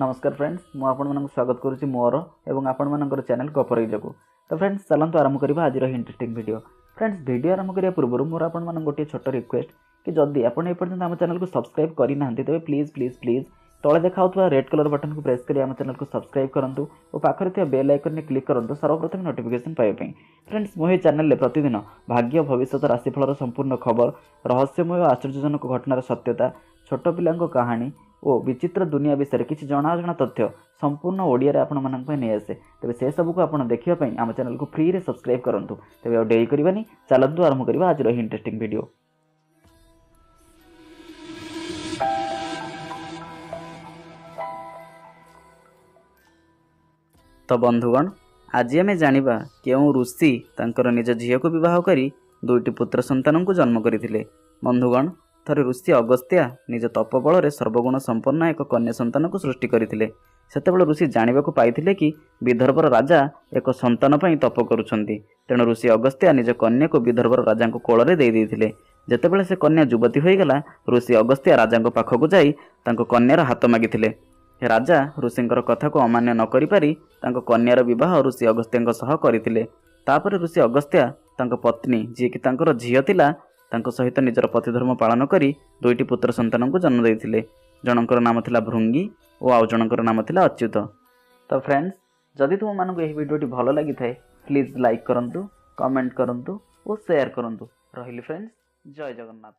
ନମସ୍କାର ଫ୍ରେଣ୍ଡସ୍, ମୁଁ ଆପଣମାନଙ୍କୁ ସ୍ୱାଗତ କରୁଛି ମୋର ଏବଂ ଆପଣମାନଙ୍କର ଚ୍ୟାନେଲ୍ ଗପରଇଜକୁ। ତ ଫ୍ରେଣ୍ଡସ୍, ଚାଲନ୍ତୁ ଆରମ୍ଭ କରିବା ଆଜିର ଇଣ୍ଟରେଷ୍ଟିଂ ଭିଡ଼ିଓ। ଫ୍ରେଣ୍ଡସ୍, ଭିଡ଼ିଓ ଆରମ୍ଭ କରିବା ପୂର୍ବରୁ ମୋର ଆପଣମାନଙ୍କୁ ଗୋଟିଏ ଛୋଟ ରିକ୍ୱେଷ୍ଟ କି ଯଦି ଆପଣ ଏପର୍ଯ୍ୟନ୍ତ ଆମ ଚ୍ୟାନେଲକୁ ସବସ୍କ୍ରାଇବ୍ କରିନାହାନ୍ତି, ତେବେ ପ୍ଲିଜ୍ ପ୍ଲିଜ୍ ପ୍ଲିଜ୍ ତଳେ ଦେଖାଉଥିବା ରେଡ୍ କଲର୍ ବଟନ୍କୁ ପ୍ରେସ୍ କରି ଆମ ଚ୍ୟାନେଲକୁ ସବସ୍କ୍ରାଇବ୍ କରନ୍ତୁ ଓ ପାଖରେ ଥିବା ବେଲ୍ ଆଇକନ୍ରେ କ୍ଲିକ୍ କରନ୍ତୁ ସର୍ବପ୍ରଥମେ ନୋଟିଫିକେସନ୍ ପାଇବା ପାଇଁ। ଫ୍ରେଣ୍ଡସ୍, ମୁଁ ଏହି ଚ୍ୟାନେଲରେ ପ୍ରତିଦିନ ଭାଗ୍ୟ, ଭବିଷ୍ୟତ, ରାଶିଫଳର ସମ୍ପୂର୍ଣ୍ଣ ଖବର, ରହସ୍ୟମୟ ଓ ଆଶ୍ଚର୍ଯ୍ୟଜନକ ଘଟଣାର ସତ୍ୟତା, ଛୋଟ ପିଲାଙ୍କ କାହାଣୀ ଓ ବିଚିତ୍ର ଦୁନିଆ ବିଷୟରେ କିଛି ଜଣାଅଜଣା ତଥ୍ୟ ସମ୍ପୂର୍ଣ୍ଣ ଓଡ଼ିଆରେ ଆପଣମାନଙ୍କ ପାଇଁ ନେଇ ଆସେ। ତେବେ ସେସବୁକୁ ଆପଣ ଦେଖିବା ପାଇଁ ଆମ ଚ୍ୟାନେଲକୁ ଫ୍ରିରେ ସବସ୍କ୍ରାଇବ୍ କରନ୍ତୁ। ତେବେ ଆଉ ଡେରି କରିବାନି, ଚାଲନ୍ତୁ ଆରମ୍ଭ କରିବା ଆଜିର ଏହି ଇଣ୍ଟରେଷ୍ଟିଂ ଭିଡ଼ିଓ। ତ ବନ୍ଧୁଗଣ, ଆଜି ଆମେ ଜାଣିବା କେଉଁ ଋଷି ତାଙ୍କର ନିଜ ଝିଅକୁ ବିବାହ କରି ଦୁଇଟି ପୁତ୍ର ସନ୍ତାନଙ୍କୁ ଜନ୍ମ କରିଥିଲେ। ବନ୍ଧୁଗଣ, ଥରେ ଋଷି ଅଗସ୍ତ୍ୟା ନିଜ ତପ ବଳରେ ସର୍ବଗୁଣ ସମ୍ପନ୍ନ ଏକ କନ୍ୟା ସନ୍ତାନକୁ ସୃଷ୍ଟି କରିଥିଲେ। ସେତେବେଳେ ଋଷି ଜାଣିବାକୁ ପାଇଥିଲେ କି ବିଦର୍ଭର ରାଜା ଏକ ସନ୍ତାନ ପାଇଁ ତପ କରୁଛନ୍ତି। ତେଣୁ ଋଷି ଅଗସ୍ତ୍ୟା ନିଜ କନ୍ୟାକୁ ବିଦର୍ଭର ରାଜାଙ୍କ କୋଳରେ ଦେଇ ଦେଇଥିଲେ। ଯେତେବେଳେ ସେ କନ୍ୟା ଯୁବତୀ ହୋଇଗଲା, ଋଷି ଅଗସ୍ତ୍ୟା ରାଜାଙ୍କ ପାଖକୁ ଯାଇ ତାଙ୍କ କନ୍ୟାର ହାତ ମାଗିଥିଲେ। ରାଜା ଋଷିଙ୍କର କଥାକୁ ଅମାନ୍ୟ ନ କରିପାରି ତାଙ୍କ କନ୍ୟାର ବିବାହ ଋଷି ଅଗସ୍ତ୍ୟଙ୍କ ସହ କରିଥିଲେ। ତାପରେ ଋଷି ଅଗସ୍ତ୍ୟା ତାଙ୍କ ପତ୍ନୀ, ଯିଏକି ତାଙ୍କର ଝିଅ ଥିଲା, ତାଙ୍କ ସହିତ ନିଜର ପତିଧର୍ମ ପାଳନ କରି ଦୁଇଟି ପୁତ୍ର ସନ୍ତାନଙ୍କୁ ଜନ୍ମ ଦେଇଥିଲେ। ଜଣଙ୍କର ନାମ ଥିଲା ଭୃଙ୍ଗୀ ଓ ଆଉ ଜଣଙ୍କର ନାମ ଥିଲା ଅଚ୍ୟୁତ। ତ ଫ୍ରେଣ୍ଡସ୍, ଯଦି ତୁମମାନଙ୍କୁ ଏହି ଭିଡ଼ିଓଟି ଭଲ ଲାଗିଥାଏ, ପ୍ଲିଜ୍ ଲାଇକ୍ କରନ୍ତୁ, କମେଣ୍ଟ କରନ୍ତୁ ଓ ସେୟାର କରନ୍ତୁ। ରହିଲି ଫ୍ରେଣ୍ଡସ୍, ଜୟ ଜଗନ୍ନାଥ।